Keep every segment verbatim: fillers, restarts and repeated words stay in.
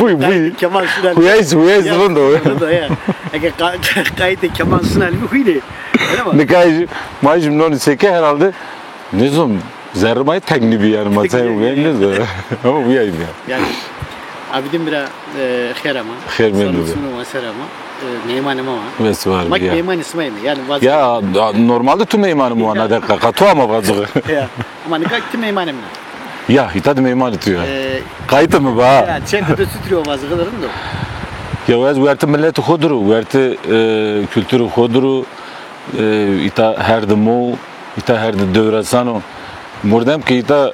Buy, buy. Kemal Sunal. Huyayız, huyayız, ya, rind o. Rind o, ya. Eke ka-, kayıtê Kemal Sunal bir huyde. Öyle mi? Nikay, majim noni seke herhalde. Nizam, zerrê ma teng nîbî yanî, ma çay, nîbî, nizam. Ama huyayım ya. Yani, Abidin bira, e, xêr ama. Xêr mendo be. Sonu ma ser ama. E, meymanê ma wa. Wes war bî ya. Meymanê sima yeme. Yani, ya, normalde tu meymanê ma wa, na deqa, tu ama vazığı. Ya. Ama nika ti meymanê mi na. Ya, îta de meymanê tu ya. E, qayîtê mi ba. Ya, çek de sütri o vazı gıdırın do. Ya, ez wertê miletê xo duru, wertê, e, kulturê xo duru, e, îta her de mo, îta her de dewresano. Mordem ki îta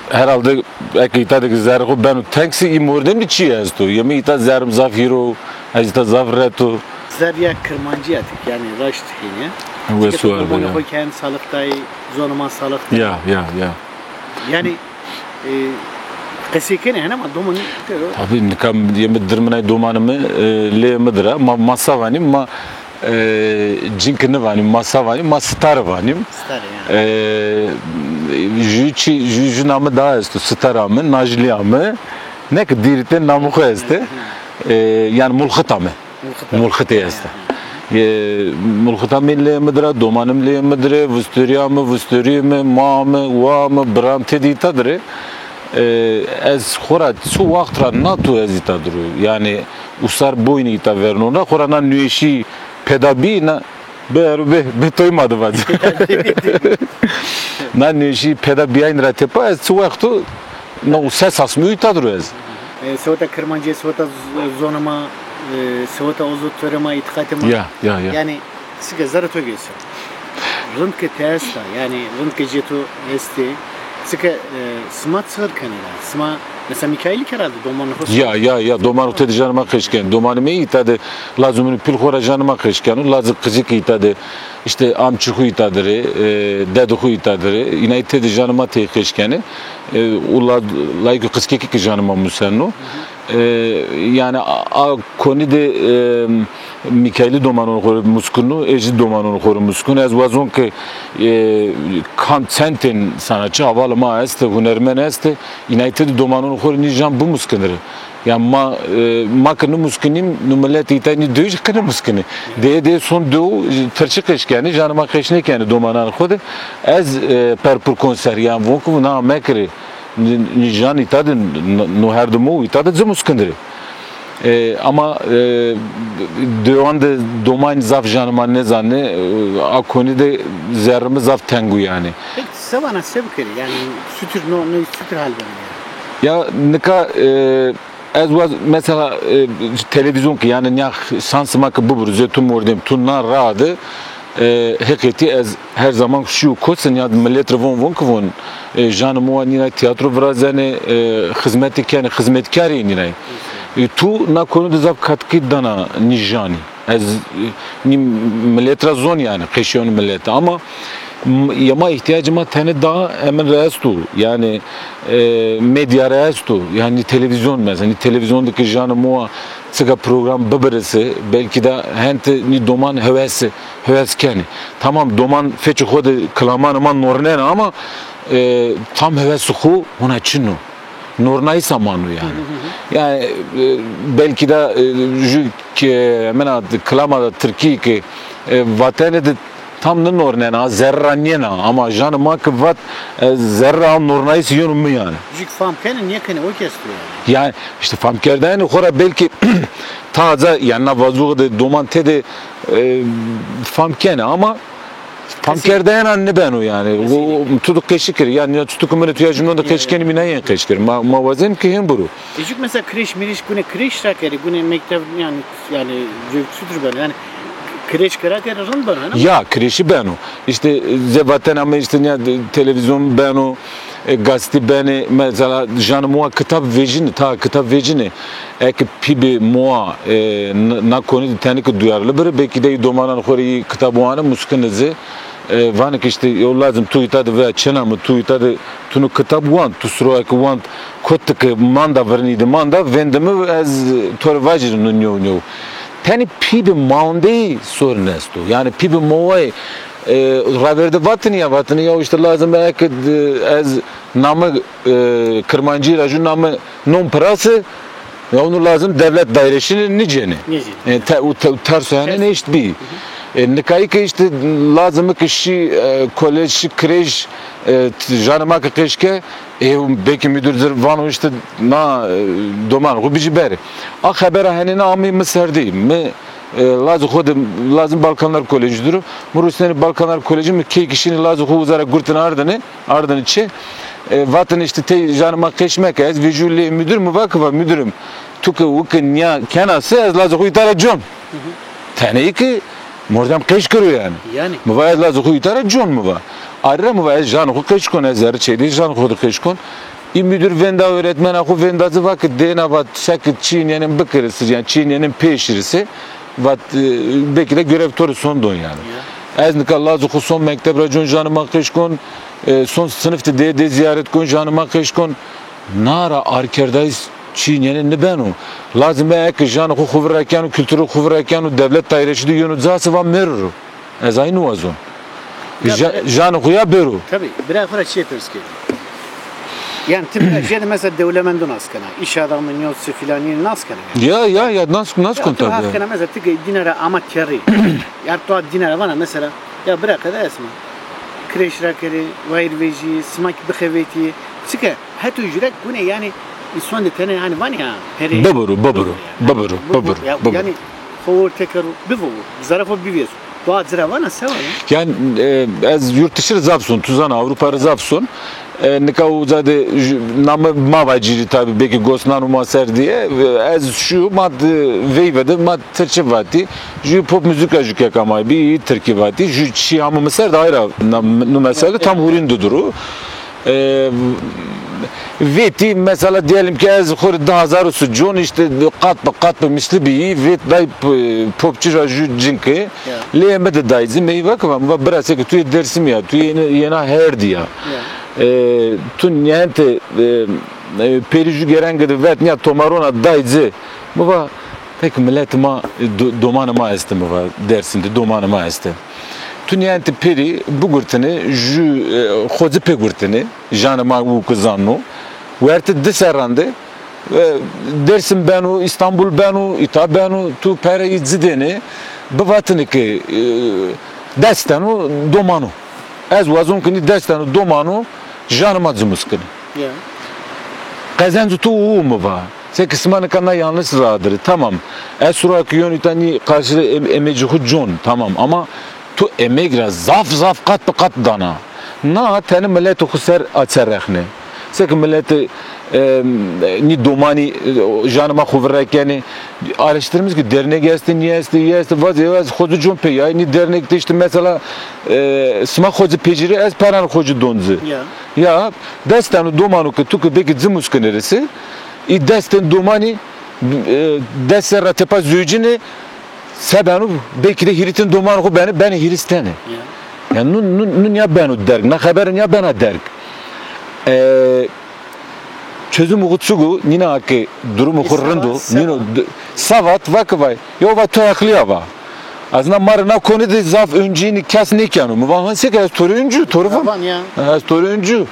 herhalde eke îta de ki zerrê xo beno teng se, î mordem de çi esto. Yeme îta zerrê mi zaf hîro, ez îta zaf reto. Zerrîya Kirmancîya tik, yani raşt hînî. Wes war bî ya. Xo ken salix dayî, zonê ma salix dayî. Ya, ya, ya. Yani, e, qesey kenê hene ama domanî. Tabii, nika yeme dirminay domanê mi, e, lê mi dira. Ma, ma sa vanîm, ma, e, cinki nivanîm, ma sa vanîm, ma sitare vanîm. Sitare, yani. E, jü çi, jü, jü namî daha esto, sitara mi, najlîya mi. Ne ki dîrî te namê xo estê. E, yani mulxita mi. Mulxita. Mulxitê esta. E, mulxita mi lê mi dira, domanê mi lê mi dire, vistorîya mi, vistorîyê mi, ma mi, wa mi, biram têdî îta dire. E, ez xora çi waxt ra nato ez îta duru. Yani usar boyni îta vernon ra, xora na nüeşî peda bî, na bero be, be toy ma de vac. Na nüeşî peda bîyayn ra tepa ez çi wexto, no ses asmî îta duru ez. E, seweta Kirmancîye, seweta z-, zonê ma, e, seweta ozo torê ma, îtîqatê ma. Ya, ya, ya. Yani, sike zerrê to gêso. Rind ke ti esta, yani rind ke jê to estê. Sike, e, sima çi kenê la? Sima, mesela Mikaîlî ke ra de domanê xo. Ya, ya, ya, domanê xo têdî janê ma qeş kenê. Domanê mi îta de lazê mi pîl xo ra janê ma qeş keno. Lazê qicikî îta de İşte amçî xo îta dire, e, dedê xo îta dire. Înay têdî janê ma tey qeş kenê. E, û la-, layîkê qizkekî ki janê ma museno. E, yani a, a konî de, e, Mîkaîlî domanonê xo rê muskino, ê jî domanonê xo rê muskino. Ez wazon ke, e, kam çend tên sanatçî, hevalê ma estê, hunermen estê, înay têdî domanonê xo rê nîjan bimuskinire. Ya ma, e, ma ki nimuskinîm, no miletê îta nî dew jî ki nimuskinî. Dê, dê son dew tirçi qeş kenî, janê ma qeş nêkenî domananê xo de. Ez, e, per pir konser, yan von ki na mekirî. Nî, nî jan îta de, n-, no her de mo îta de ci muskindirî. E, ama, e, dewan de domayn zaf janê ma nêzanê, e, a konî de zerrê mi zaf teng o yani. Peki, se vana se bikerî? Yani sütür, no, no sütür hal beno yani. Ya nika, e, Ez waz mesela, e, televîzyon ki, yani nîya şansê ma ki bibiro, zê tu mordem, tu na raa de, e, heqetî ez her zaman şîyo kose, nîya milet rê von, von ki von, e, janê mi wa nînay tîyatro virazenê, e, xizmetî kenê, xizmetkarî nînay. E, tu na konu de zaf katkî dana nî janî. Ez, e, nî milet ra zon yani, qeşîyon milet. Ama m-, ya ma îhtîyacê ma tenê da emin ra esto. Yani, e, medya ra esto. Yani televîzyon mesela. Nî televîzyon de ki janê mi wa çika program bibirisi, belkî de hente nî doman hewes, hewes kenê. Tamam, doman feçê xo de kilamanê ma nornena ama, e, tam hewesê xo hona çin o. Nornayîsa mano yani. Yani, e, belkî de, e, jü ke, mena kilama de tirkî ki, e, vatene de tam ninornena, zerre ra nêna, ama janê ma ki vat, e, zerre ra nornayîs yeno mi yani. Jü ki fam kenê, nêkenê, o ki esto yani. Yani, işte famkerdayenê xo ra belkî taca, yani na vazuği de doman têde, e, fam kenê, ama Famkerdayena nêbeno yani. O, o, tu de qeşî kerî. Yani ya tu ki mi rê, tu ya jumno de qeşî kenî, mi na yen qeşî kerî. Ma, ma wazenîm ki hên biro. E, jük mesela kreş mirîş, gune kreş ra kerî, gune mekteb yani, yani jük sütür beno. Yani kreş kera kerî rind beno, ha? Ya, kreşî beno. İşte, e, zê vatena mi işte ya, e, televîzyon beno, e, gazetî benê, mesela janê mi wa kitab vejînê, ta kitab vejînê. Eke pîbê moa, e, n-, na konî de tenê ki duyarlı biri, belkî de î domanan xo rê î kitab wane, muskine zê, e, vanê ki işte, yo lazim tu îta de veya çena mi, tu îta de tu no kitab wand, tu siro eke wand, kot de ki manda, virnî de manda, vêndê mi ez to rê vajî no nîyo nîyo. Tenê pîbê maundeyî sorun esto. Yani pîbê moayê E, ravêrde vatini ya, vatini ya işte lazim e ki, e, ez name, e, Kırmancî ra ju name non pirase, ya onu lazim devlet daireşini niceni. Niceni. E, te, u te, terso yani ne işte bi. E, nikayı ki işte lazim ki şi, e, kolej, şi krej, e, t-, janê ma ki qeşke, e, belki müdür zir vano işte na, e, doman xu biji beri. A xebera henê na amî mi serdî. Mi E, lazê xo de, lazim Balkanlar Kolejî diro. Mi rusnenî Balkanlar Kolejî, mi key kişînî lazê xo uza ra gurtin ardini, ardini çi. E, vatin işte tey janê ma qeş meke, ez vejû lê müdür, mi va ki va müdürüm, tu ki u ki niya kena se, ez lazê xo îta ra con. Tenê ki mordem qeş kiro yani. Yani. Mi va ez lazê xo îta ra con mi va. Arre mi va ez janê xo qeş kon, ez zerrê çêdî janê xo de qeş kon. Î müdür venda öğretmena xo venda ci va ki dêna vat seki çîn yenin bikirisi, yani çîn yenin pêşirisi. Vat, e, belki de görev to rê son don yani. Ya. Ez nika lazê xo son mekteb ra con janê ma qeş kon, e, son sinif de dê, dê ziyaret kon janê ma qeş kon. Na ra arkerdayîs çîn yenin nibeno. Lazim e eke janê xo xo vira keno, kulturê xo vira keno, devlet daireşî de yeno ca se va meriro. Ez ay niwazon. Ya, ja-, bira- janê xo ya bêro. Tabii, bira xo ra çiyê pers ke. Yani ti bira jêde mesela dewlemendo nas kena, iş adamı, niyotsi filanî nas kena yani. Ya, ya, ya, nas, nas kon tabii. Haq kena mesela ti ke dîna ra ama kerrî. Ya tu dîna ra vana mesela, ya bira qede esma. Kreş ra kerê, wayir vejî, sima ki bixevetî. Çike, heto jurek gune yani, insan de tene hani vani ya, perê. Bibiro, bibiro, yani. Bibiro, bibiro, ya, bibiro. Yani, xo orte kero, bivo, zara xo bivêso. Doğa ci ra vana se vana? Yani, e, ez yurt dışı zaf son, tu zana Avrupa ra zaf son. E, nika uza de ju-, name ma vacîrî tabi, belki gos nano ma ser diye. E, ez şu ma de veyve de ma Tirkçe vatî. Ju pop müzik ra ju kek amay bî, Tirkî vatî. Ju çî hamı mi ser de ayra na-, nu mesele tam hurîn de duru. E, vetî mesela diyelim ki ez xo rê di hezar su con işte qat bi qat bi misli bî vet day p-, popçi ra ju cinki. Ya. Lê mi de dayzî meyve ki va, va bira seke tu yê Dersimî ya, tu yê yena herdî ya. Ya. E, tu niyente, e, e, perî ju gerenge de vet niya tomarona dayzî. Mi va peki milletê ma, e, do-, domanê ma este mi va Dersim de domanê ma este. Tu niyente perî bigurtine ju, e, xocî pê gurtine. Janê ma û ki zanno. Wertê di serran de, e, Dersim beno, Îstanbul beno, îta beno, tu pereyî ci dêne, bivatine ke, e, dest deno domano. Ez wazon ke nî dest deno domano, janê ma ci muskine. Ya. Qezencê to û mi va. Seke sima nika na yanlış radir. Tamam. Ez sura ke yon îta nî karşılığı em-, emecî xo con. Tamam. Ama tu emeg ra zaf zaf qat bi qat dana. Na tenê miletê xo ser açerexne. Seke miletê, e, nî domanî, e, janê ma xo virakenê. Araştırmış ki dernek este, nî este, yî este, vazê ez xocî con pê ya. Nî dernek de işte mesela, e, sima xocî pecîrê, ez peran xocî don ci. Ya. Ya, dest dano domano ke tu ke belki ci muskine rese, î destên domanî, e, dest serra tepa zewcine, se beno, belki de hîrîtin domanê xo benê, benê hîrîs tenê. Ya. Ya nu, nu, nu niya beno derg, na xebere niya bena derg. E, çözümê xo çik o, nîna ke durumê xo rind o, nîno d-, savat va ke vay, yo va to heqlî ya va. Ez na ma rê na konî de zaf oncînî kes nêkeno. Mi va ha seke ez to rê oncî, to rê va. Van ya. Ha, ez to rê oncî. Ya.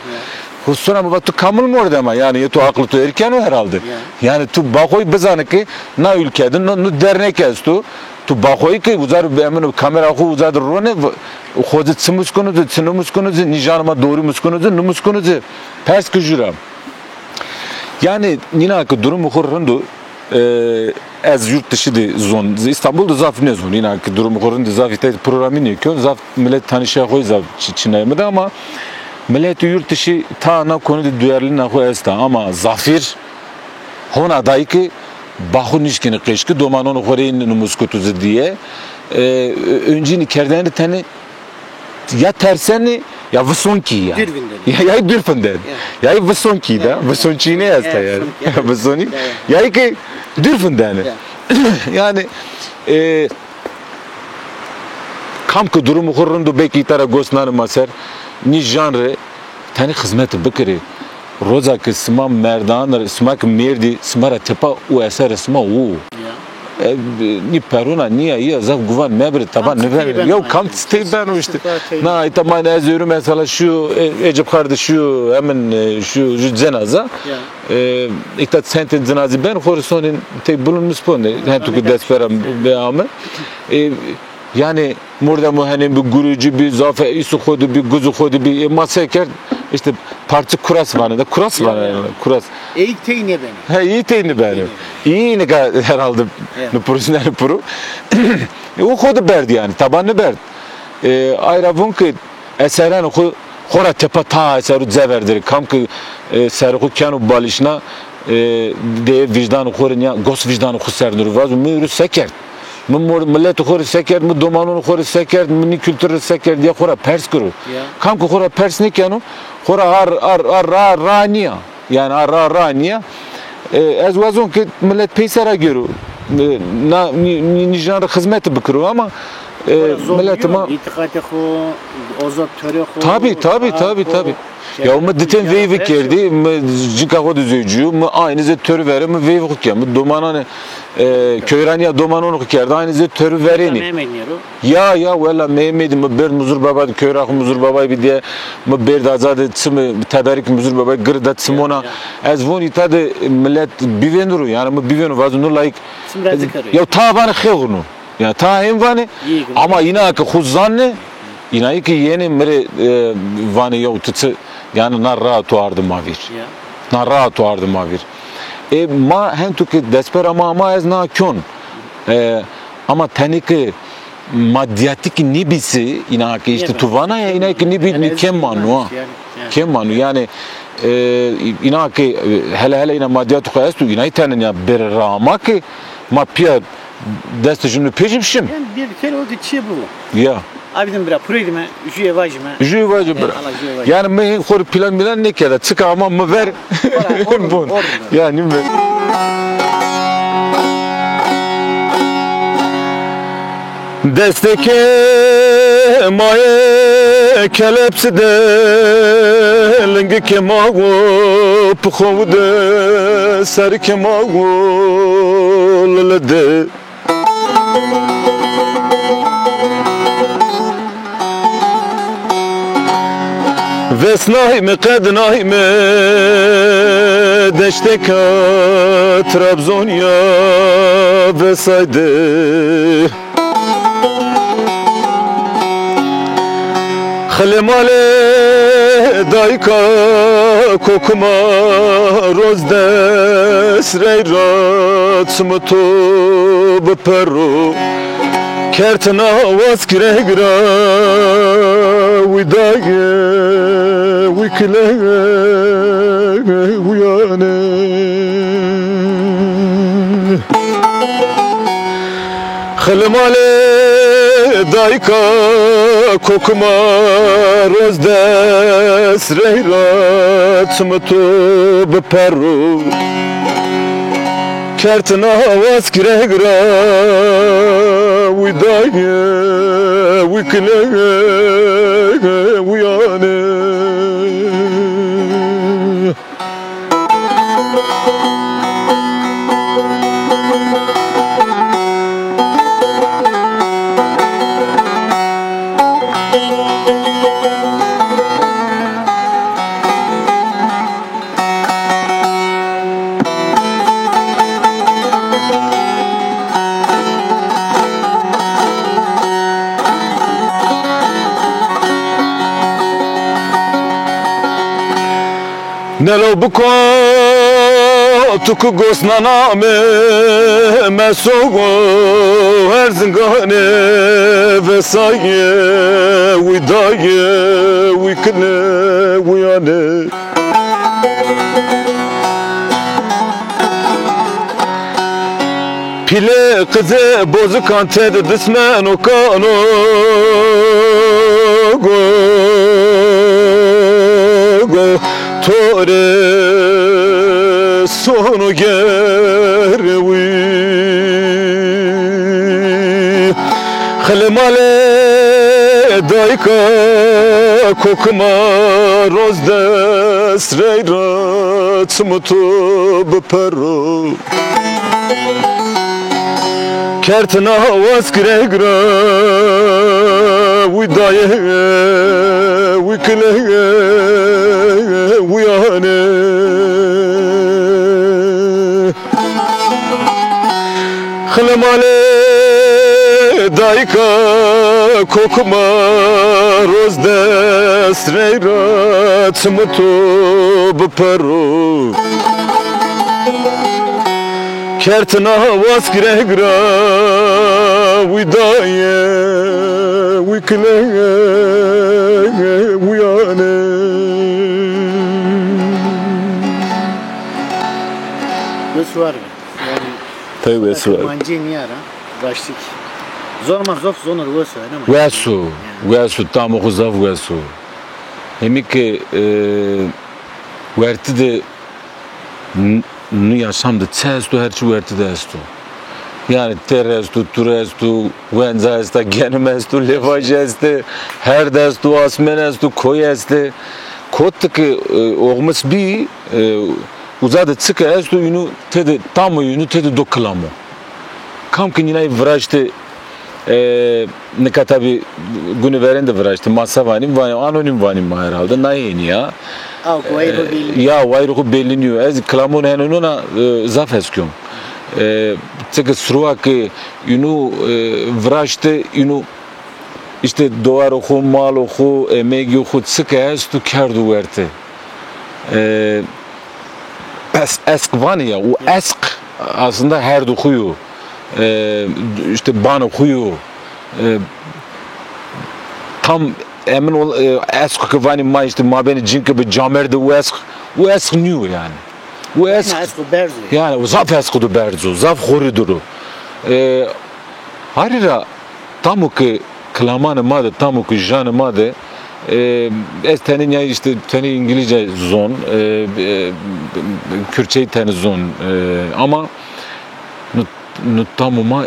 Xo sona mi va tu kamil mordem a, yani yê to aqlê to erken o herhalde. Ya. Yani tu baxoy bizane ke na ülke de no, no dernek esto. Tu baxoy ke uza rê emino kamera xo uza de rone, v-, xo de çi muskino de, çi numuskino de, nî janê ma doğru muskino de, numuskino de. Pers ki jura. Yani nîna ke durumê xo rind o, e, ez yurt dışı de zon, Îstanbul de zaf nêzon. Nîna ke durumê xo rind o, zaf îta programî nêkon, zaf milet tanışa xo zaf çi-, çinay mi de ama miletê yurt dışı ta na konu de duyarlılığına xo esta ama zafir hona day ke baxu nişkini qeşki domanonê xo rê numuskutuzî diye. E, ö-, öncini kerdeni teni ya tersenî ya visonkî ya. Dûr vindeni. Ya, ya dûr vindeni. Ya. Ya visonkî da, ya, visonkî ne esta ya, yani. Visonkî. Ya. Visonî. Ya, ya. Ya ki dûr vindeni. Ya. Yani, e, kam ki durumê xo rind o belki îta ra gos nano ma ser, nî janre tenê xizmeti bikirê. Roza ki sima merdan, sima ki mêrdî, sima ra tepa û eser sima û. Ya. E, nî perona nîya ya zaf guvan mebirê, taban nêbeno. Yew kam tey beno îşte. Na, îta ma ez êru mesela şu, e, Ecib Xar de şu, hemin, e, şu, şu cenaza. E, îta çend ten cenazî ben, xo rê sonên tey bulun mi sponde. Hen tu ki dest pera be ame. E, yanî mordemo henên bi gurûcî bî, zafê îsû xo de bî, guzû xo de bî. E, ma se kerd? Îşte parçe kuras vanê de, kuras vanê yanî, kuras. Ey tey nêbenê. He, ey tey nêbenê. Ey nika herhalde nê piro, nê piro. E, o xo de berd yanî, taban nêberd. E, ay ra vûn ki eseranê xo, xo ra tepa ta eseru cever dirê. Kam ki, e, serê xo keno balîşna, e, de vîjdanê xo rê nîya, gos vîjdanê xo ser niro. Vazo mi êru se kerd? Mi mor-, miletê xo rê se kerd, mi domanonê xo rê se kerd, mi nî kultur rê se kerd, ya xo ra pers kiro. Ya. Kam ki xo ra pers nêkeno, xo ra ar, ar, ar, ra, ra nîya. Yanî ar, ra, ra nîya. E, ez wazon ki milet peyser agêro. E, na, nî-, nî-, nîjan rê xizmete bikiro ama, e, miletê ma. Îtîqatê xo, oza torê xo, tabî, tabî, tabî, tabî. Ya mi di ten veyvî kerdî, mi cinka xo de zewcîyo, mi aynî zê torî verê mi veyvî xo kerd. Mi domananê, e, kewranîya domanonê xo kerd, aynî zê torî verênî. Ya, ya, wela Mehmedî mi bêrd Muzur Baba de, kewra xo Muzur Babay bî de, mi bêrd aza de çimê teberikê Muzur Babay, girê de çimona. Ez vûn îta de milet bivêniro, yanî mi bivêno, vazo no layik. Yew ta vanê xêxûno. Yanî ta hên vanê, ama îna ki xo zanê, îna ki yenê mi rê, e, vanê yew ti çi, yanî na raa to ardî ma vîr. Na raa to ardî ma vîr. E, ma hen tu ki destpera ma, ama ez na kon. E, ama tenê ki madîyatî ki nêbî se, îna ki îşte tu vana ya, îna ki nêbî kêm mano ha. Kêm mano yanî, e, îna ki, e, hele hele îna madîyatî xo esto, îna tenê ya bêrê raa ma ki ma pîya destê jûnû pêşî bişim. Yanî bir kere o ki çi bu? Ya. Abidin bira, purê dime, jûyê vajîme. Jûyê vajî bira. Yanî mi hên xo rê plan mîlan nêkerda. Çika ama mi ver. Bon. Yanî mi. Destê ke ma yê kelepçe de, lingê ke ma wo pixo de, serê ke ma wo lile de. Vesnayme, qednayme, deşteka Trabzon ya vesayde. Xilê malê dayika kokima roz des rey ra çimê to bipero. Kerd na waz gireg ra, wî daye, wî kile, wî yane. Xilê malê dayika kokima roz des rey ra çimê to bipero. Kerd na waz gireg ra, wî daye, wî kile, wî yane. Nelo biko tu ki gosnana me, meso go her zingane vesaye, wî daye, wî kine, wî yane. Pîlê qizê bozikan tede dismeno kano go, go, to rê sono gerewî. Xilê malê dayika kokima roz des rey ra çimê to bipero. Kertina was gireg ra, wi daye, wi kile, wi ane. Xile male dayika kokuma roz dest rey ra çimito bipero. Kertina was gireg ra, wi daye, wi kile, wi ane. Wes war be. Yani, Tay wes war. Mancê niyara, raştik. Zor ma zof zonur wes war ama. Wesu, wesu, tamo xu zaf wesu. Hemi ki, e, werti de N-, nu yaşam de çi esto, her çi werti de esto. Yani ter esto, tur esto, wenca esta, genim esto, levajî este, herd esto, asmen esto, koy este. Kot ki, e, oxmis bî, e, uza de çi ki esto, yunu tede, tamo yunu tede do kilamo. Kam ki nînay viraşte, e, nika tabî gunî verên de viraşte, ma se vanîm, vanîm, anonim vanîm ma herhalde, nayê nîya. Aw, ku wayîr xo belli nîyo. Ya, wayîr xo belli nîyo. Ez kilamon heno nona, e, zaf hes kyon. E, çike sirwa ke înu, e, viraşte, înu îşte dowaro xo, malo xo, emegî xo, çike esto kerdo werte. E, es-, esk vanê ya, û esk aslında herdo xo yo. E, îşte bano xo yo. E, tam emin ol, e, esk ki vanî ma îşte mabênê cinke bi camêrde û esk, û esk nîyo yani. Û esk, esk berz o. Yani, û zaf esk do berz o, zaf xorî dir o. E, harî ra tamo ki kilamanê ma de, tamo ki janê ma de, e, ez tenê nîya îşte tenê îngilîzce zon, e, e, kürtçey tenê zon, e, ama nu, nu tamo ma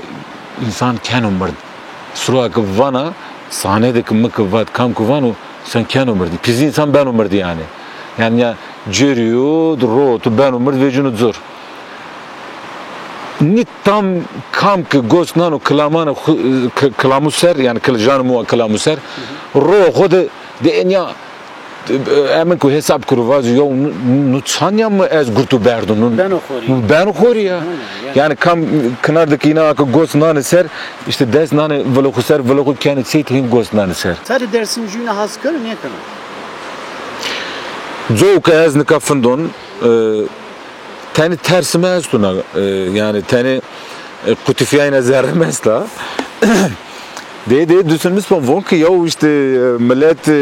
însan keno mird. Sirwa ki vana, sahne de ki mi ki vat, kam ki vano, însan keno mird. Pîzî însan beno mird yani. Yani ya cêrîyo, ro, tu beno mird, vecîno cor. Nî tam kam ki gos nano kilamana xu-, ki-, kilamu ser, yani kil-, janê mi wa kilamu ser, ro xo de, de enya, emin ku hesab kiro vazo, ya nu, nu çan ya mi ez gurtu berdo, nu, beno xorî. Nu beno xorî ya. Hı, ya. Yani kam kinar de ki îna ki gos nane ser, işte dest nane vilo xu ser, vilo xu kenê seyt hên gos nane ser. Sarê Dersim jûna has kero, nêkero? Cow ke ez nika findon, e, Tenê tersime esto na, e, yani tenê, e, qutifiyayna zerrê mi esta. Dê, dê, düşünmüş bom, von ki yaw işte, e, millet, e,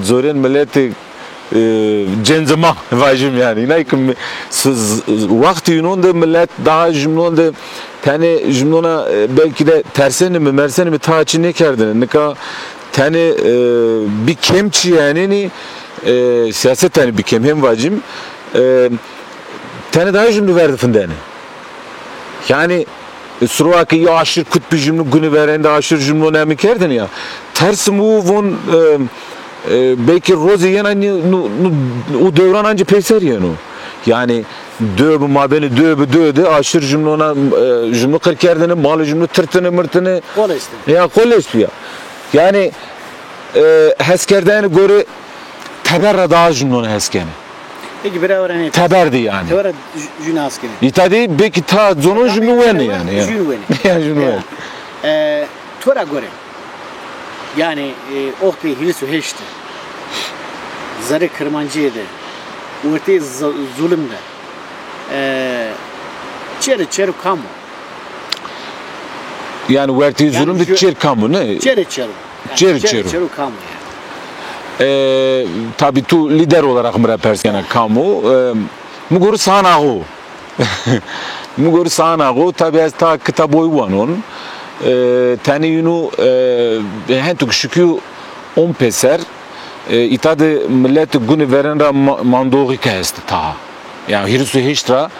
corên milletê, e, cêncê ma vajim yani. Înay ki mi-, s-, z-, wextê înon de millet daha jumnon de tenê jumnona, e, belkî de tersenî mi, mersenî mi ta çi nêkerdêne. Nika tenê, e, bî kêm çî yenênî, e, siyaset tenê bî kêm hem vajim. E, Tenê daha jumno ver de findene. Yani, e, sirwa ke ya aşir kut bi jumno gunî verên de aşir jumno nemi kerdene ya. Tersim u von, e, e, belkî rozê yena ni-, nu, nu, u dewran ancî peyser yeno. Yani, dö bi mabênê dö bi dö de aşir jumnona, e, jumno qir kerdene, malê jumno tirtine, mirtine. Qol eşte. Ya, qol eşte ya. Yani, e, heskerdene gore teber ra daha jumnona heskene. Peki, bira ora ne? Teber de yani. Teber ra jü-, jün askene. Îta de belkî ta zonon jumno wene yani. Jün wene. Ya, jün wene. E, to ra gore. Yani, e, oxtê hîris û heşt de. Zerrê Kirmancîye de. Ortê z-, zulum de. E, çerê çero kam o? Yani wertê zulum de çer kam o, ne? Çerê çero. Çerê çero. Çerê çero kam o yani? E, tabi tu lider olarak mi ra pers kena kam o. E, mi gori Sağan Ağa o. Mi gori Sağan Ağa o. Tabi ez ta kitaboy wanon. E, tenê yunu, e, hentuk şikî on pêser. E, îta de millet gunî verên ra ma-, mandoğî ke est taha. Yani hîris û heşt ra,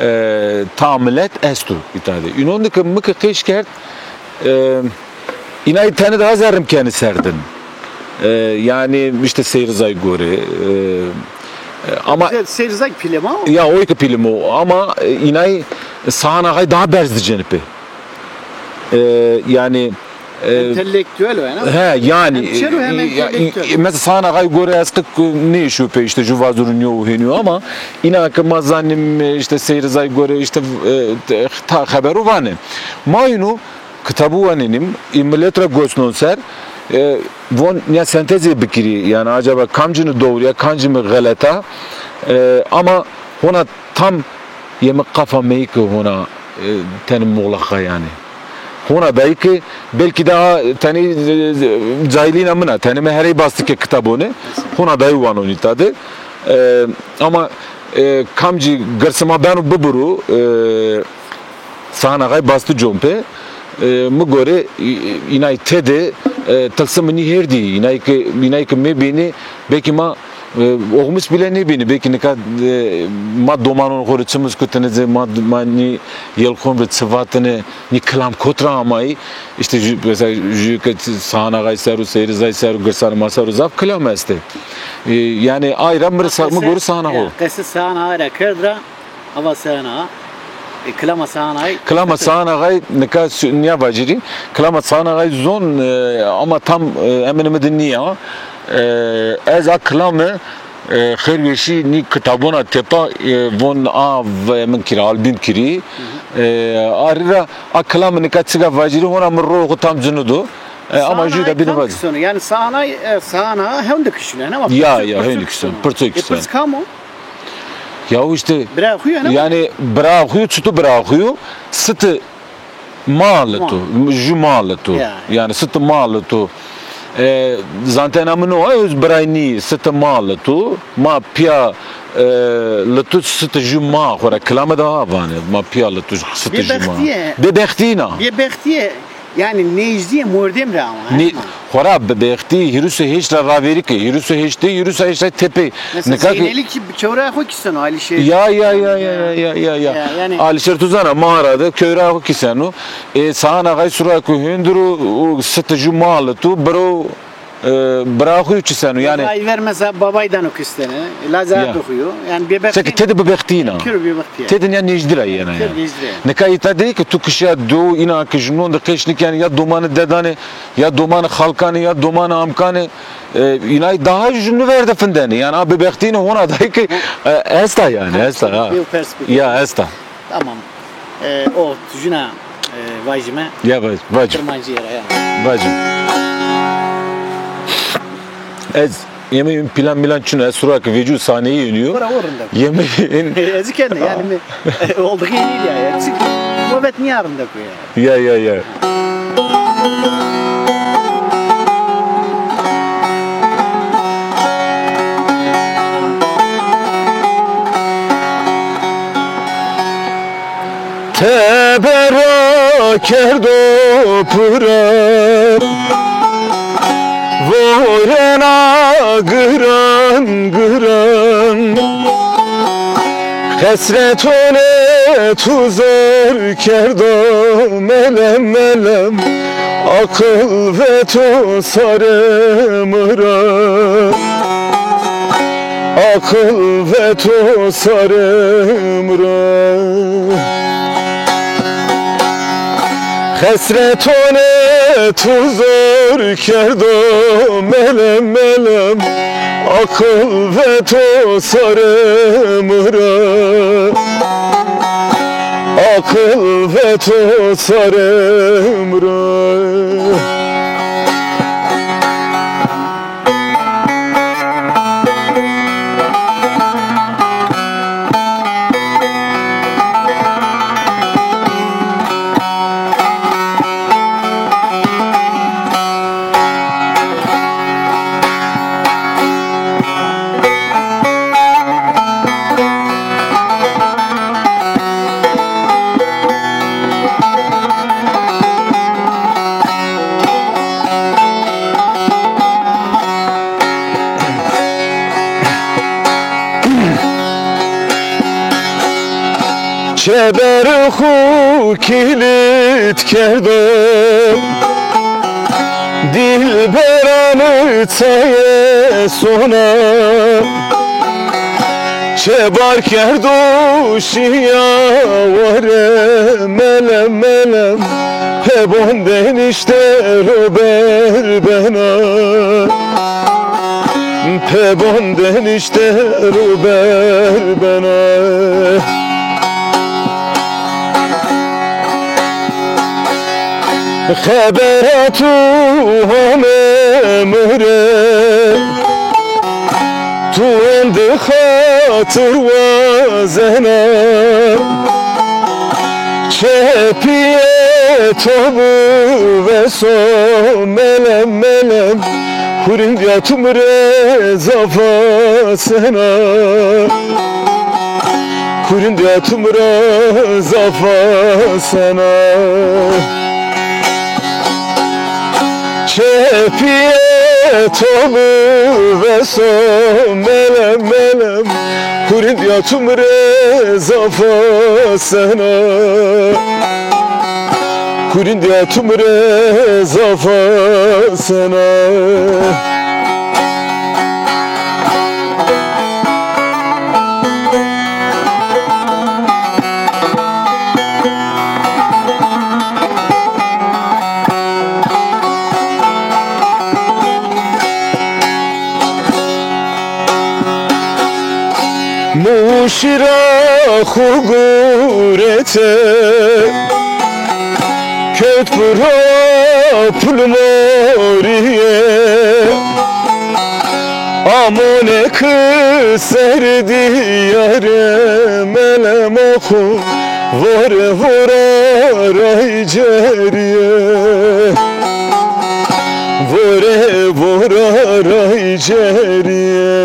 e, taha millet esto îta de. Înon de ke mi ke qeş kerd, e, înay tenê daha zerrim kenî serdin. E, yani işte Seyrizay gore, e, e, ama Seyrizay pîlê ma o? Ya, oy ke pîlê ma o. Ama, e, înay Sağan Ağay daha berz de cenî pê. E, yanî, e, Entelektüel o yanî. He, yanî, hem çero hem e, ya, entelektüel. E, mesela Sahan Axay gore ez qik nêşo pê, îşte ju vazurunîyo û hênîyo ama îna ke ma zanîm, e, îşte Sey Rizay gore îşte, e, ta xebero vanê. Ma îno kitabû wanenîm, ê milet ra gos non ser, e, von ya sentezê bikirî, yanî acaba kamcîni dowr ya, kamcîni xelet a, e, ama hona tam yê mi qafa meyî ki hona, e, tenê muxlaqa yanî. Hona dayî ki belkî daha tenê, e, cahilîna min a, tenê mi herey bastike kitabone, hona dayî wanonî ta de. E, ama, e, kamcî girsê ma beno bibiro, e, Sahan Axay bastî compe. E, mi gore, î-, înay tede, e, tilsimi nî hêrdî. Înay ke, înay ke mebênî, belkî ma, e, oxmis bile nêbênî. Belkî nika, e, ma domanon xo rê çi muskutine, ma, ma nî yelxon rê çi vatine, nî kilam kot ra amayî. Îşte ju, mesela ju ke Sahan Axay ser û Sey Rizay ser û girsanê ma ser û zaf kilam estê. E, yanî ay ra mi rê sa-, mi gore Sahan Axay. Ya, qesê Sahan Axay ra kerd ra. Ava Sahan Axa, e, kilama Sahan Axay. Kilama Sahan Axay nika s-, nîya vacirî. Kilama Sahan Axay zon, e, ama tam, e, eminê mi de nîya. E, ez a kilame, e, xêr weşî nî kitabona tepa, e, von a ve min kirî, album kirî. E, arî ra a kilame nika çiga vacirî, hona mi ro xo tam cinido. E, ama jû de bîne vacirî. Yanî Sahan Axay, e, Sahan Axa hewn de kişîno, ne? Ya, ya, hewn de kişîno. Pirço kişîno. E, pirç kam o? Ya îşte, bira xo yo, ne? Yanî bira xo yo, çito bira xo yo, sitê ma lito, ju ma lito. Ya. Yanî sitê ma lito. E, zantena min o, ez biray nî, sitê ma lito, ma pîya, e, lito, sitê ju ma xo ra kilame de ha vanê, ma pîya lito, sitê ju ma. Bêbextîye. Bêbextî na. Bêbextîye. Yanî nêjdîyê mordem ra ama, ne? Xora bêbextî hîris û heşt ra ravêrî ke, hîris û heştê, hîris û heştê tepê. Mesela nika ke Zeynelî kî bi kewraya xo kîseno, Alîşêr. Ya, ya, ya, ya, ya, ya, ya. Ya, yanî Alîşêr tu zana, ma ra de kewraya xo kîseno. E, Sahan Axay sura ku hindiro, o sitê ju ma lito, biro, e, bira xo yo kîseno, yanî. Ray ver mesela babay dano kîstene, lazar xo yo. Yanî bêbextî. Seke tede bêbextî na. Kero bêbextî. Tede nîya nêjdî ra yena ya. Kero nêjdî ra. Nika îta de ki tu kişîya do, îna ki jumnon de qeş nikenê, ya domanê dedanê, ya domanê xalkanê, ya domanê amkanê, e, înay daha ju nîverde findenê. Yanî a bêbextîne hona dayî ki, e, esta yanî, esta ha. Ya, esta. Tamam. E, o tujuna, e, vajime. Ya vaj-, vacim. Kirmancîye ra ya. Vacim. Ez yemeğin plan milan çin, ez sura ki vecû sahneyi iniyor. Bura o rinde. Yemeğin. Ez kende yanî mi, e, oldu ki ya. Çık. Muhabbet niye rinde koyuyor? Ya, ya, ya. Tebera kerdo pira, vorena giran giran. Hesretonê tu zor kerdo melem melem, aqil veto sarê mi ra. Aqil veto sarê mi ra. Hesretonê tu zor kerdo melem melem, aqil veto sarê mi ra. Aqil veto sarê mi ra. Çeber xu kilit kerdo, dilberanî çaye sona. Çebar kerdo şîya ware melem melem. Pebon denişte ro ber bena. Pebon denişte ro ber bena. Xebera tu hame mi re, tu endi xatir wazena. Çepîyê to biveso melem melem, hurîndîya tu mi rê zaf asena. Hurîndîya tu mi rê zaf asena. Çepîyê to biveso melem melem, hurîndîya tu mi rê zaf asena. Hurîndîya tu mi rê zaf asena. Mûşî ra xwu gurete, kewt piro pulmorîye. Amone ki ser dîyare, melema xwu vore vora ray cerîye. Vore vora ray cerîye.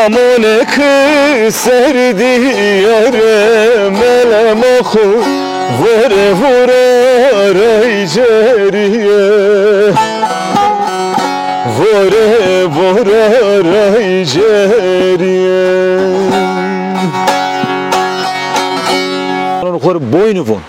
Amone ki ser dîyare, melema xwu vore vora ray cerîye. Vore vora ray cerîye. Xwu rê boynî von.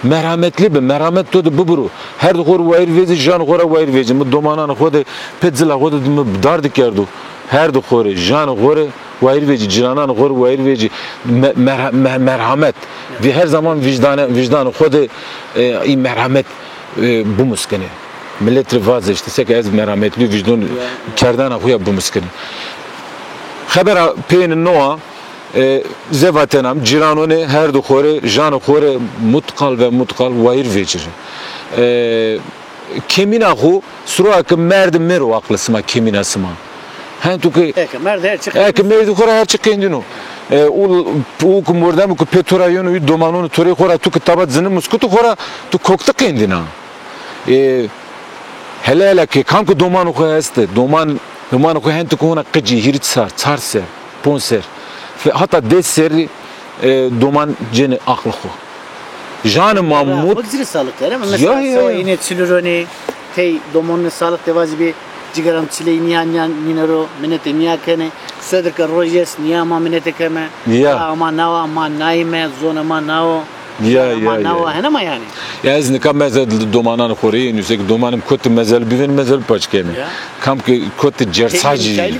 Merhametlî bi, merhamet to de bibiro. Her di xo rê wayîr vecî, janê xo ra wayîr vecî. Mi domananê xo de pê cila xo de mi dardî kerdo. Her di xo rê, janê xo rê wayîr vecî, cirananê xo rê wayîr vecî. Me-, merha-, me-, merhamet. Vî her zaman vîcdane-, vîcdanê xo de, e, î merhamet, e, bimuskinê. Milet rê vaze îşte, seke ez merhametlî, vîcdon kerdena xo ya bimuskinê. Xebera peyêne no a. E, zê vatena mi, cîranonê her di xo rê, janê xo rê mutqal ve mutqal wayîr vecîrê. E, kemîna xo, siroa ke merdê mêro aqlê sima, kemîna sima. Hento ke eke merdê her çi, eke merdê xo ra her çi qendîno. E, û, û ke mordemê ke pê to ra yeno, î domanonê to rê xo ra tu ke tabat zini muskutu xo ra, tu kokti qendîna. E, hele hele ke kam ke domanê xo estê, doman, domanê xo hento ke hona qicî, hîrê sar, çar ser, ponc ser, fe-, hata des serrî, e, doman cênê aqlê xo. Janê ma mut. Xo ci rê saliq kerê. Mesela, ya, ya, sewa ya. Înê çilûronê, tey domonê saliq de vazî bê, cigeran çiley nîya, nîya nîne ro, minetê nîya kenê. Sedir ke roj est, nîya ma minete keme. Ya. Ya ama nawa, ma nayîme, zonê ma nawo. Ya, ya, ya. Nawa hene ma yanî. Ya ez nika meze domananê xo rê, nusek domanê mi kotî mezel bivên, mezel paç kenê. Ya. Kam ke kotî cersa cî.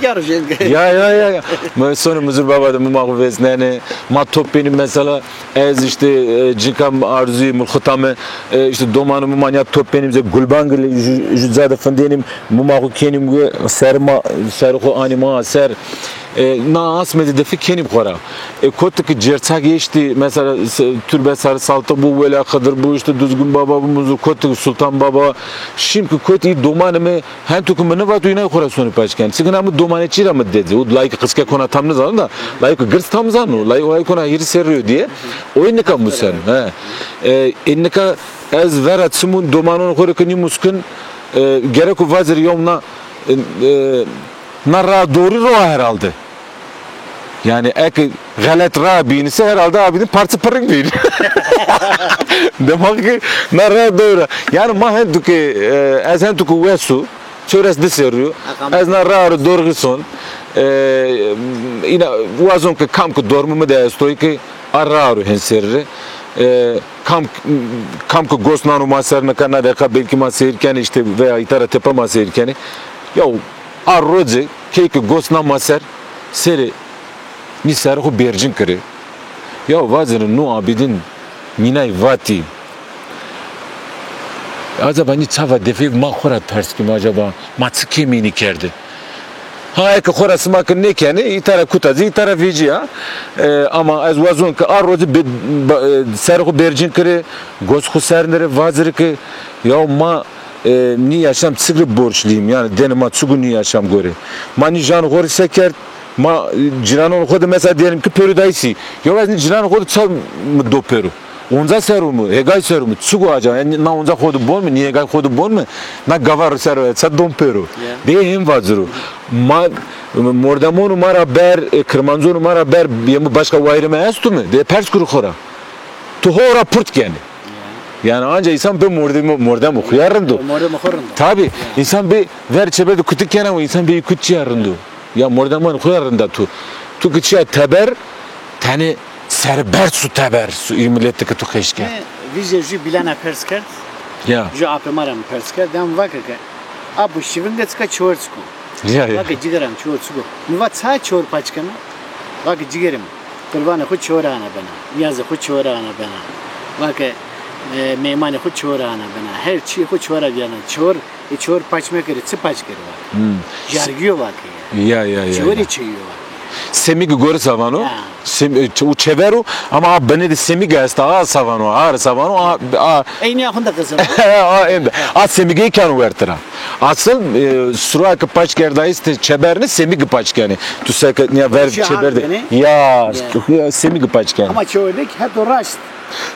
Ya, ya, ya, ya. Mi sonê Muzur Baba de mi ma xo vêsnenê. Ma top benî mesela, ez îşte, e, cinka mi Arzuyê, Mulxuta mi, e, îşte domanê mi ma nîya top benî, bize gulbang ju, ju ca de findênî, mi ma xo kenî, ser ma, ser xo anî ma ser. E, na asmê de defi kenî xo ra. E, kotî ke cersak eştî, mesela, se-, Türbe Sarı Saltık bu, Wela Xıdır bu, îşte Duzgun Baba bu, Muzur kotî ke Sultan Baba. Şîm ke kotî domanê mi, hento ke mi nêvato, îna xo ra sonê paç kenê. Çike na mi domanê çî ra mi dezê. O layîk qisike kona tam nêzano da, layîk girs tam zano. Layîk, layîk kona hîrê serrî yo diye. O ê nika museno. He. E, ê nika ez vera çimûn domanonê xo rê ke nî muskin, e, gereko vazirî yewna, e, e, na ra doğru ro herhalde. Yanî eke xelet ra bînî se herhalde abînî parçe pirik bînî. Demek ki na ra doğru. Yanî ma hento ke, e, ez hento ke wes o, çewres di serrî yo. Ez na ra ro dorxî son. E, îna wazon ke kam ke dormê mi de estoy ke a ra ro hên serrî. E, kam, kam ke gos nano ma ser nika na deqa belkî ma seyr kenê îşte veya îta ra tepe ma seyr kenê. Ya a roce key ke gos na ma ser, serê nî serê xo bercin kerê. Ya vazirî no Abîdîn mînay vatî. Acaba nî çava defê ma xo ra pers kim acaba ma çi kêmînî kerde? Ha, eke xo ra sima ki nêkenê, îta ra kuta zî, îta ra vecîya. E, ama ez wazon ki a rocî be-, ba-, e, ser xo bercin kirê, gos xo ser nirê, vazirî ki, ya ma, e, nî yaşam çik rê borçluyum, yanî dênê ma çik o nî yaşam gorê. Ma nî janê xo rê se kerd, ma, e, cîranonê xo de mesela diyelim ki pêro dayîsî. Ya ez nî cîranê xo de ça mi do pêro? Onca ser o mi, hêgay ser o mi, çik o acaba? Yanî na onca xo de bon mi, nî hêgay xo de bon mi? Na gava ro ser o, ça don pêro? Ya. Dê hên vaziro. Ma, mordemon ma ra ber, e, kirmanconê ma ra ber, yê mi başka wayirê mi esto mi? Dê pers kuro xo ra. Tu ho ra purt kenê. Ya. Yanî anca însan bê mordemî, mordemê xo ya rind o. Mordemê xo rind o. Tabî, ya, însan bê ver çeber de kutik kena û însan bê kut çîya rind o. Ya mordemon xo ya rinda tu. Tu ki çîya teber, tenê serberd su teber su, ê miletî ki tu xeş kerd. Mi vîjê jû bîlana pers kerd. Ya. Jû apê ma ra mi pers kerd. Dem vake ke apo şivin de çika çor çik o. Ya, ya. Vake cigêra mi çor çik o. Mi va ça çor paç kena? Vake cigêrê mi, qurbanê xo çor ana bena. Nîyazê xo çor ana bena. Vake, e, meymanê xo çor ana bena. Her çîyê xo çor a vîyana. Çor Ê çor paç mekerê, çi paç kerê vake. Hmm. Jargî yo vake ya. Ya, ya, ya, ya. Çiwirê çeyî yo vake. Semîgi gore savano. Ya. Sem-, e, ç-, û çever o, ama a binê de semîg esta, a savano, a savano, a, a. Eynî a xunda qesem. A, ênde. A semîgê keno wertira. Asıl, e, sura ki paç kerdayîs de çeber nê, semîgi paç kenê. Tu seke nîya ver çeber de. Ya, ya, semîgi paç kenê. Ama çever de ki heto raşt.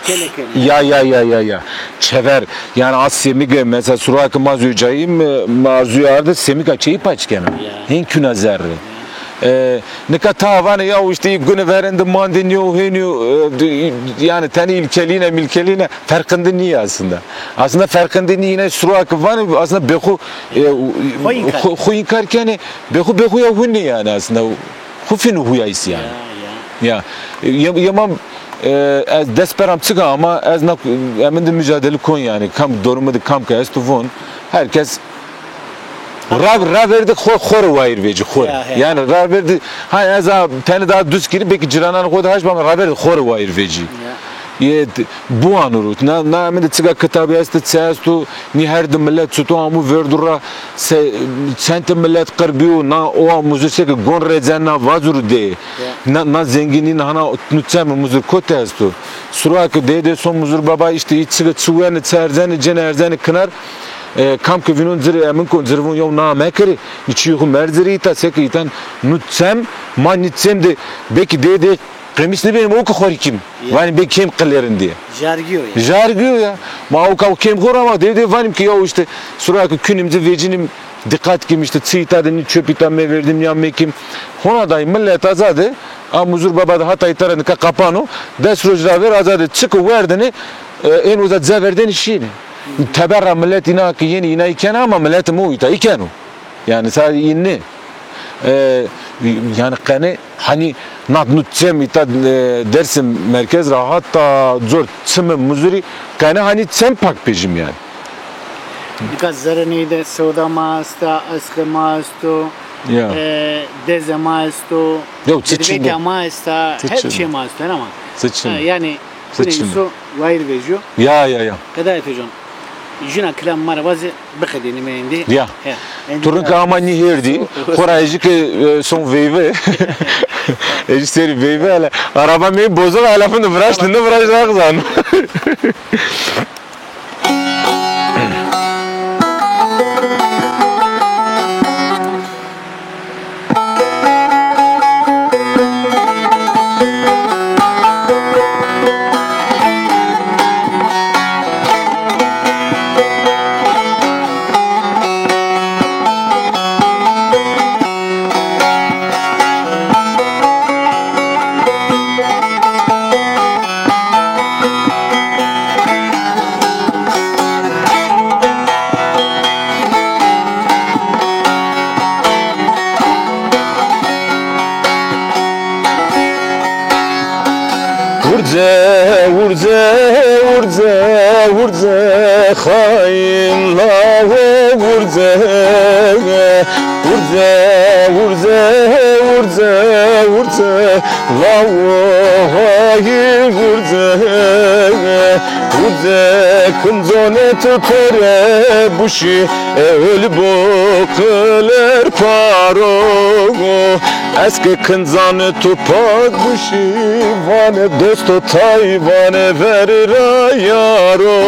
Kele kele. Ya, ya, ya, ya, ya. Çever. Yanî a semîge, mesela sura ki ma zû cayîm, ma zû arde semîga çeyî paç kena. Ya. Hên kuna zerre. Ya. E, nika ta vanê ya işte gune verên de mandê nîyo hênîyo, e, yanî tenê îlkelîne, mîlkelîne ferqinde nîye aslında. Aslında ferqinde nîye, yine sura ki vanê aslında bexu, e, xo, xo înkar kenê, bexu, bexu ya hunî yanî aslında. Xo fîno huyayîs yanî. Ya, ya. Ya. Yê, yê ma, e, ez dest peram çik a ama ez na, emin de mucadele kon yanî. Kam dorumê de kam ke esto von. Her kes ra, ravêrdî xo, xo rê wayîr vecî xo rê. Ya, ya. Yanî ravêrdî, ha ez a tenê daha duz kirî, belkî cîrananê xo de haş bi ama ravêrdî xo rê wayîr vecî. Ya. Yê, buano ro. Na, na emin de çiga kitabî esto, çi esto, nî her di milet çito amo verdu ra, se, çend milet qir bîyo, na owa muzur seke gon rêcen na vazuru dê. Ya. Na, na zengînî na hana nu çem muzur kotî esto. Sura ke dê dê son muzur baba işte î çiga çi wenê, çi erzenê, cênê erzenê kinar. E, kam ke vînon ci rê emin kon, ci rê von yaw na mekerê, nî çîyê xo mercirê îta, seke îtan nu çem, ma nî çem de, belkî dê dê Qemîs nêbênim, o ki xorî kim. Ya. Vanîm bê kêm qilêrin diye. Jargî yo ya. Jargî yo ya. Ma o ka kêm xo ra ma dê dê vanîm ki ya işte sura ki kunîm ci vecînim, dîqat kim işte çi îta de nî çöp îta mevêrdim ya mekim. Hona dayî milet azade, a muzur baba de hata îta ra nika qapan o, des roj ravêr azade çik o werdêne, e, ên uza ceverdenî şînê. Teber ra milet îna ki yenî îna î kena ama milet mi o îta î keno. Yanî sa înne, e, yanî qenê hanî nat nu çem îta, e, Dersim merkez ra hata cor çimê muzurî qenê hanî çem pak pejim yanî. Nika zerê ney de sewda ma esta, esqê ma esto, ya, e, dezê ma esto, ya, çi çin o, ma esta, her çi ma esto, ama. Çi çin o. Ha, yanî Seçim. Wayir vejîyo. Ya, ya, ya. Qedayê to can. Juna kilam ma ra vaze biqedînîme êndî. Ya. He. Tu rinka ama nî hêrdî. Xora ejî ke, e, son veyve. Ejî serî veyve hele. Araba mey bozuk hele findi viraştı, ne viraştı axzan. Urze, urze, urze, urze, xayin lawo urze, urze. Urze, urze, urze, urze, lawo hayî urze, urze, kinconê tu pere buşî, e, ol bo qiler paro. Ez ke kincanê tu pak buşî, vanê dosto tay, vanê ver ra yaro.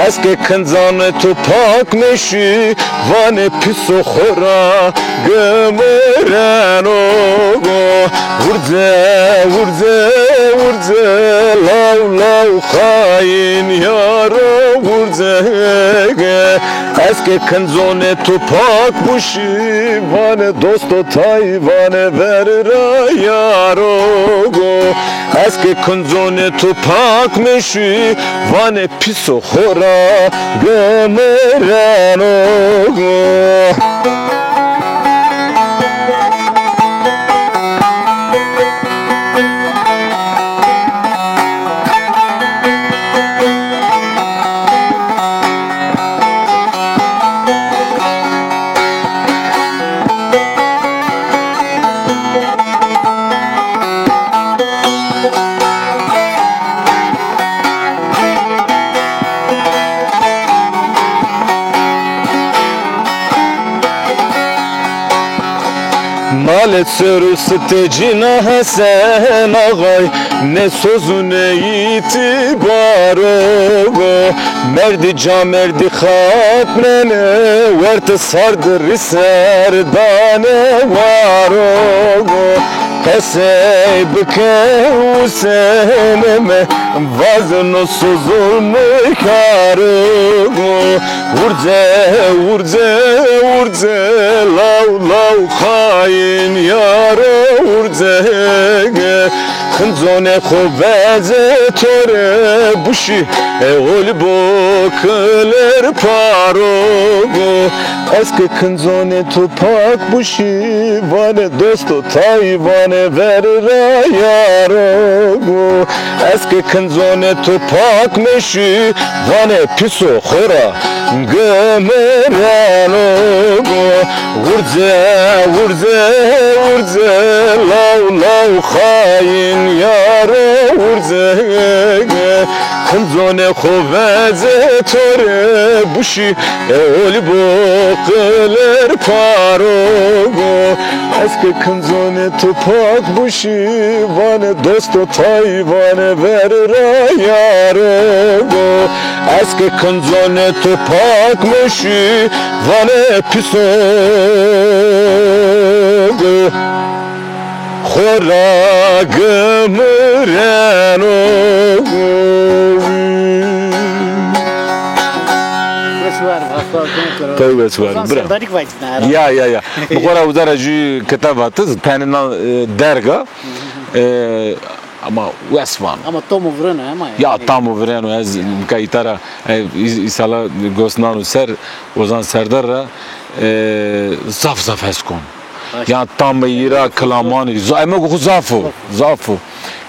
Ez ke kincanê tu pak meşî, vanê pîso xo ra gimireno. Urze, urze, urze, law, law, xayîn yaro, urze. Ez ke kinconê tu pak buşî, vanê dosto tay, vanê ver ra yaro. Ez ke kinconê tu pak meşî, vanê pîso xo ra gimireno. Malê ser û sitecîna Hesen Axay, ne soz û ne îtîbaro. Merdî camerdî xapnene, werte sar di rî ser dane waro. Qesey bike Husenê mi, vazeno sozul mi karo. Urze, urze, urze, law, law, xayîn yaro, urze. Kinconê xo veze to rê buşî, e, ol bo kiler paro. Ez ke kinconê tu pak buşî, vanê dosto tay, vanê ver ra yaro. Ez ke kinconê tu pak meşî, vanê pîso xo ra gimireno. Urze, urze, urze, law, law, xayîn yaro, urze. Kinconê xo veze to rê buşî, e, ol bo qiler paro. Ez ke kinconê tu pak buşî, vanê dosto tay, vanê ver ra yaro. Ez ke kinconê tu pak meşî, vanê pîso xo ra gimireno. Wes war, wes war. Tabii wes war. Ozan bira. Serdarîk vaytî na. Ya, ya, ya. Mi xo ra uza ra jü kitab atiz, tenê na, e, derga. E, ama wes vano. Ama tam û vireno, ama ya, yanî. Tam û vireno, ez nika îta ra, e, î-, îsala gos nano ser, Ozan Serdar ra, e, zaf zaf hes kon. Baş. Ya tamê î ra, kilamanê î, za-, eme xo zaf o, zaf o.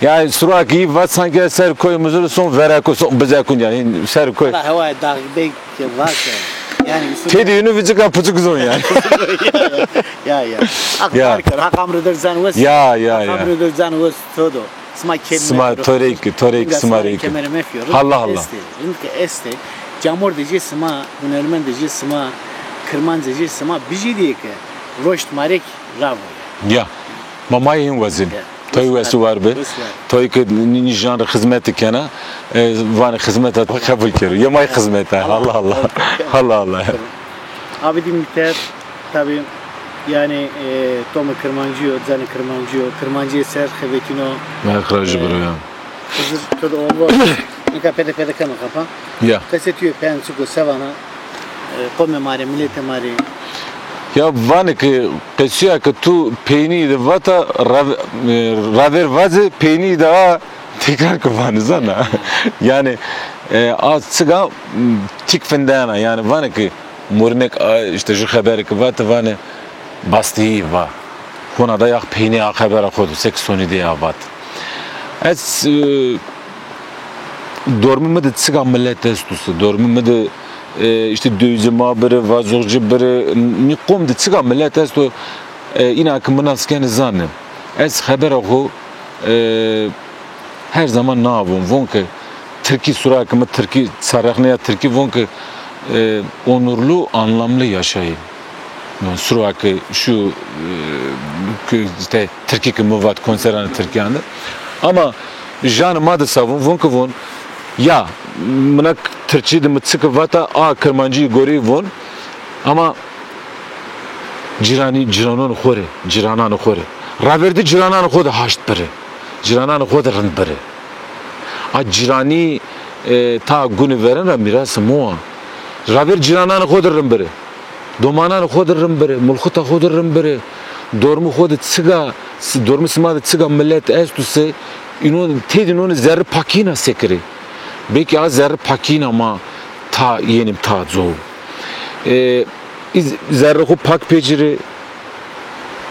Ya sura ki î vat sanki ser koy Muzur son vereko, son bizekun yanî, ser koy. Ala hewa dağ bey ke vake. Yanî têdî yunu vicika puçuk zon yanî. Ya, ya. Hak ya. Hak amrı der zan wes. Ya, ya, ya. Hak amrı der zan wes todo. Sima kêr mefîyorî. Sima to rê ki, to rê ki sima rê ki. Kêr mefîyorî. Allah Allah. Estê, rind ke estê. Camordê jê sima, hunermendê jê sima, kirmancê jê sima bijî dîye ke roşt ma rê ki ravo ya. Ya. Ma ma yê hin wazin. Ya. Toy wes û war bi. Wes û war. Toy ki nî-, nîjan rê xizmetî kena, e, vanê xizmeta to qebul kero. Yê ma yê xizmeta. Allah Allah. Allah Allah. Abidîn Bîter. Tabî, yanî, e, to mi kirmancî yo, zanê kirmancî yo, kirmancîye ser xebetîno. Merg rajî biro ya. Xizir, to de oğlu. Nika pede pede keme kapa. Ya. Qesê tu yê peyên çik o, se vana, e, qomê ma rê, miletê ma rê. Ya vanê ki qesîya ki tu peynî de vata, rav-, e, ravêr vaze, peynî de a tekrar ki vanê zana. Yanî, e, a çiga, m, tik findena, yanî vanê ki Morimek, a, îşte ju xeberê ki vat, vanê bastîyî va. Hona da yax peynî a xebera xo do, sek sonî de ya vat. Ez, e, dormê mi de çiga milet esto se, dormê mi de, e, îşte dövizi ma biri, vazoxci biri, nî qom de çiqa milet esto, e, îna ke mi nas kenî zanî. Ez xebera xo, e, her zaman na von, von ke tirkî, sura ke mi tirkî, sarexneya tirkî von ke, e, onurlu, anlamlı yaşayın. Sura ke şu, e, ke îşte tirkî ke mi vat konseranê tirkîyan de. Ama janê ma de sa von, von ke von, ya, mina tirkî de mi çike vata, a kirmancî gorî von. Ama cîranî, cîranonê xo rê, cîrananê xo rê. Ravêrdê cîrananê xo de haşt biri. Cîrananê xo de rind biri. A cîranî, e, ta gunê verên ra mîrasê mi wa. Ravêr cîrananê xo de rind biri. Domananê xo de rind biri, mulxita xo de rind biri. Dormê xo de çiqa, dormê sima de çiqa milet esto se, înon, têdî nonê zerrê pakîna sekerê. Belkî a zerrê pakîna ma ta yenîm ta co. E, î zerrê xo pak pêcirê,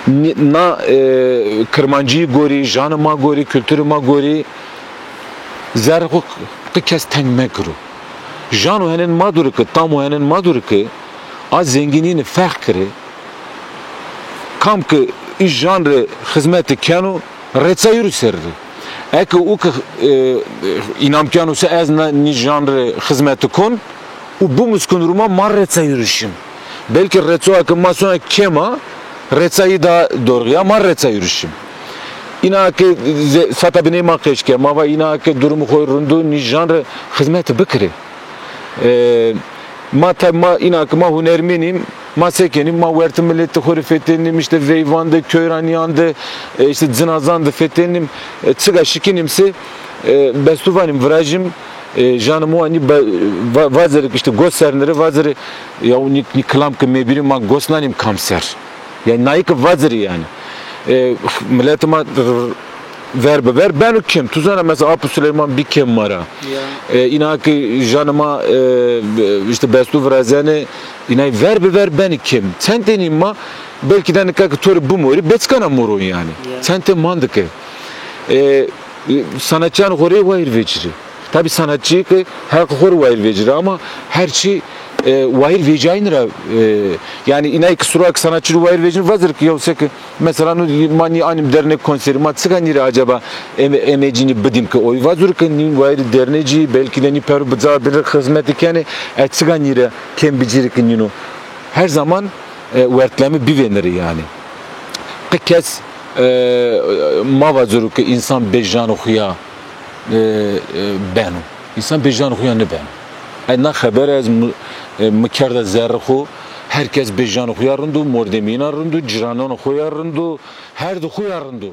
nî-, na, e, kirmancî gorî, janê ma gorî, kulturê ma gorî, zerrê xo qe kes teng mekiro. Jano henên ma dûrî ke, tamo henên ma dûrî ke, a zengînîne ferq kerê. Kam ke î jan rê xizmete keno, reça yi ro ser rê. Eke o ke, e, e, înam keno se ez na, nî jan rê xizmete kon, û bimuskun rûma ma reça yi ro şim. Belkî reçoya ke ma sona kêm a, reça yi da dorxî ya, ma reça yi ro şim. Îna ke ze-, sata biney ma qeş ke, ma va îna ke durumê xo rind o, nî jan rê xizmete bikirê. E, ma tab-, ma îna ke ma hunermenîm, ma se kenîm, ma wertê miletê xo rê fetelnîm, îşte veyvan de, kewranîyan de, e, îşte cinazan de fetelnîm, e, çiqa şikînîm se, e, bestu vanîm, virajîm, e, janê mi wa nî be-, va-, vazirê ke îşte gos ser nirê, vazirê ya nî, nî kilam ke mebîrî ma gos nanîm kam ser. Yanî nayê ke vazirî yanî. E, miletê ma r-, ver bi ver beno kêm. Tu zana mesela Apo Suleyman bî kêm ma ra. Ya. E, îna ke janê ma, e, îşte bestu virazenê, înay ver bi ver benî kêm. Çend tenî ma belkî de nika ke to rê bimorî, beçikana moron yanî. Ya. Çend ten mandike. E, e, sanatçîyanê xo rê wayîr vecirî. Tabî sanatçî ke heqê xo rê wayîr vecirî ama her çî, e, wayîr vecayîn ra, e, yanî înay ke sura ke sanatçî rê wayîr vecîn vazir ke yew seke mesela no ma nî anîm dernek konserî, ma çiqa nî rê acaba eme-, emecî nî bidîm ke oy vazûr ke nî wayîr dernecî, belkî de nî pero bi ca binê xizmetî kenê, e çiqa nî rê kêm bicîrî ke nîno. Her zaman, e, wertleme bivênirî yanî. Qe kes, e, ma vazûr ke însan bê janê xo ya e, e, beno. Însan bê janê xo ya nêbeno. E, na xebere ez mi, e, mi kerda zerrê xo, her kes bê janê xo ya rind o, mordemîna rind o, cîrananê xo ya rind o, herdê xo ya rind o.